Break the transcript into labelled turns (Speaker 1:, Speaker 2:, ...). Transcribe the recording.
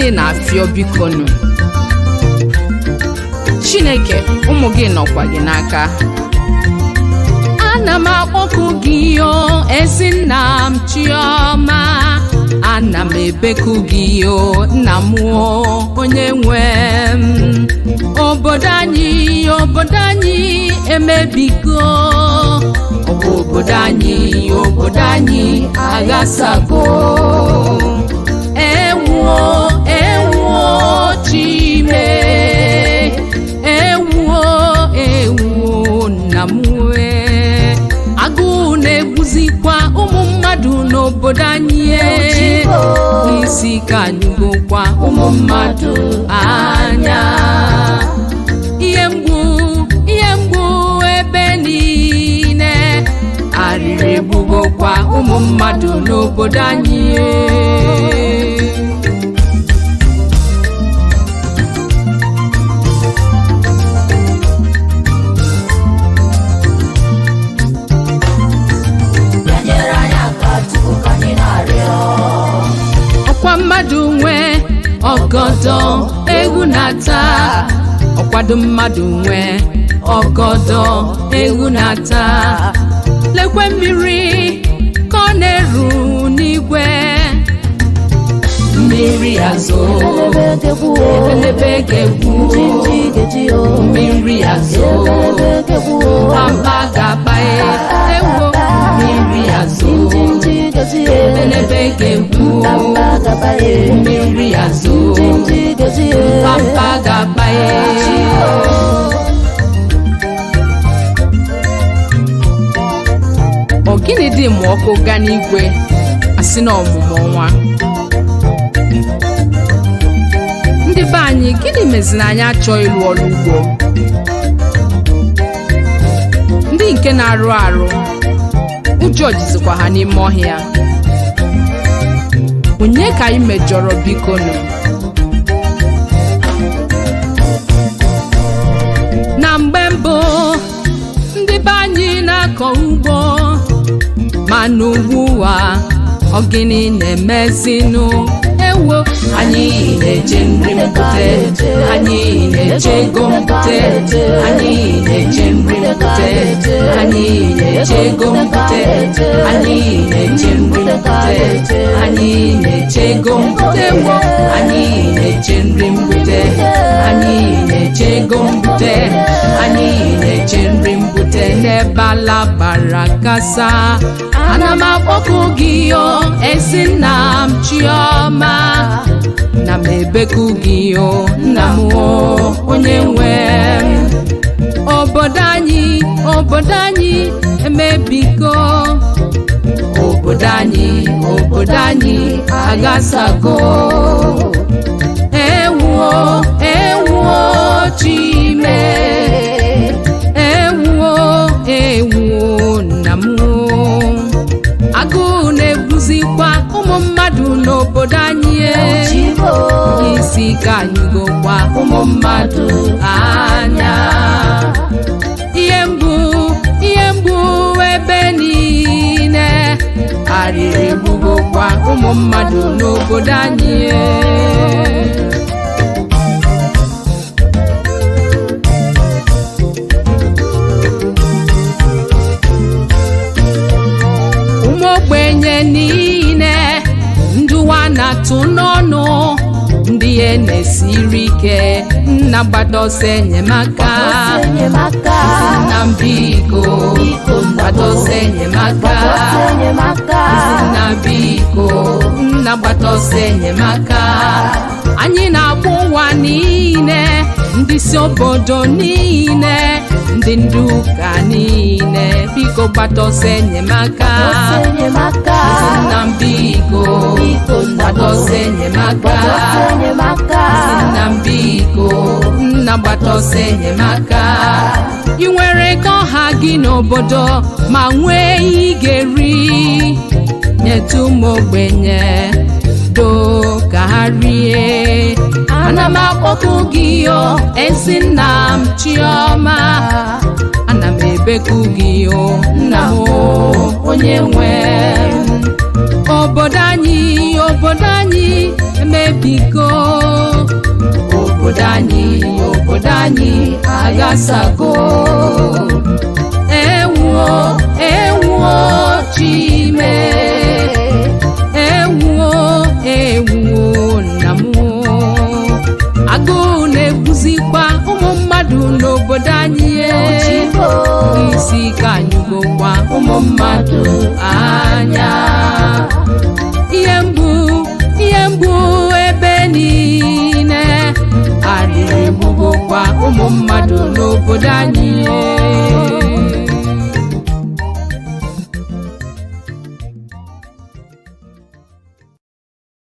Speaker 1: Gịnị na-afịọ bikonu? Chineke, ụmụ gị nọkwa gị n'aka. Ana m akpọku gị o ezi nna m chiọma, ana m ebeku gị o nna m o onye nwe m. Obodo anyị, obodo anyị emebigo. Ọ bụ obodo anyị, obodo anyị aghasago. Ewuo, ewuo chime, ewuo, ewuo nna m wee. Agụụ na-egbuzikwa ụmụ mmadụ n'obodo anyị e. Isi ka anyụgokwa ụmụ mmadụ anya. Ihe mgbu, ihe mgbu ebe niile. Arịrị egbugokwa ụmụ mmadụ n'obodo anyị e.
Speaker 2: Bịa nyere anyị aka Chukwu ka anyị na-arịọ.
Speaker 1: Ọkwa mmadụ nwee ọgọdọ ewu na-ata, ọkwado mmadụ nwee ọgọdọ ewu na-ata. Lekwe mmiri ka ọ na-eru n'igwe, mmiri azụ
Speaker 2: Ebelebe ga-egbu o.
Speaker 1: Ebelebe ga-egbu.
Speaker 2: Njinji ga-eji o.
Speaker 1: Mmiri azụ.
Speaker 2: Ebelebe ga-egbu o.
Speaker 1: Pampa ga-agba e, ewo mmiri azụ.
Speaker 2: Njinji ga-eji e.
Speaker 1: Ebelebe ga-egbu.
Speaker 2: Pampa ga-agba e.
Speaker 1: Mmiri azụ.
Speaker 2: Njinji ga-eji e.
Speaker 1: Pampa ga-agba e. Ọ gịnị dị ma ọkụ gaa n'igwe asị na ọmụmụ ọnwa? Ndị be anyị, gịnị meziri anyị achọ ịlụ ọrụ ugbo? Ndị nke na-arụ arụ, ụjọ jizikwa ha n'ime ọhịa. Onye ka anyị mejọrọ bikonu? Na mgbe mbụ, ndị be anyị na-akọ ugbo, mana ugbu a, ọ gịnị na-emezinụ? Ewo, anyị na-eje nri mbute, anyị na-eje ego mbute, anyị na-eje nri mbute, anyị na-eje ego mbute, anyị na-eje nri mbute, anyị na-eje ego mbute. Ewo, anyị na-eje nri mbute, anyị na-eje ego mbute, anyị na-eje nri mbute. N'ebe ala gbara kasa, ana m akpọku gị o ezi nna m chiọma, na m ebeku gị o nna m o onye nwe m. Obodo anyị, obodo anyị emebigo. Obodo anyị, obodo anyị aghasago. Ewuo, ewuo chime, ewuo, ewuo nna m o. Agụụ na-egbuzikwa ụmụ mmadụ n'obodo anyị e. Isi ka anyụgokwa ụmụ mmadụ anya. Ihe mgbu, ihe mgbu ebe niile. Arịrị egbugokwa ụmụ mmadụ n'obodo anyị e. Ụmụ ogbenye niile, ndụwa na-atụ n'ọnụ, ndị ihe na-esiri ike, nna gbata ọsọ enyemaka.
Speaker 2: Enyemaka.
Speaker 1: Nna m biko,
Speaker 2: Biko nna m.
Speaker 1: gbata ọsọ enyemaka.
Speaker 2: Ọsọ enyemaka.
Speaker 1: Nna biko, nna gbata ọsọ enyemaka. Anyị na-agba ụwa niile, ndị si obodo niile, ndị ndu ụka niile, biko gbata ọsọ enyemaka.
Speaker 2: Ọsọ enyemaka.
Speaker 1: Nna m biko,
Speaker 2: Biko nna m.
Speaker 1: gbata ọsọ enyemaka.
Speaker 2: Ọsọ enyemaka.
Speaker 1: Nna m biko, nna gbata ọsọ enyemaka. Ị nwere ka ọha gị n'obodo ma nwee ihe ị ga-eri, nyetụ ụmụ ogbenye do ka ha rie. Ana m akpọku gị o ezi nna m chiọma, ana m ebeku gị o nna m o onye nwe m. Obodo anyị, obodo anyị emebigo. anyị agasago. Ewuo, ewuo, chime. Ewuo, ewuo, nna m. Agụụ na-egbuzikwa ụmụ mmadụ n'obodo anyị e.
Speaker 2: Chimo.
Speaker 1: Isi ka anyụgokwa ụmụ mmadụ anya. Ihe mgbu, ihe mgbu ebe niile. Arịrị egbugokwa ụmụ mmadụ n'obodo anyị e.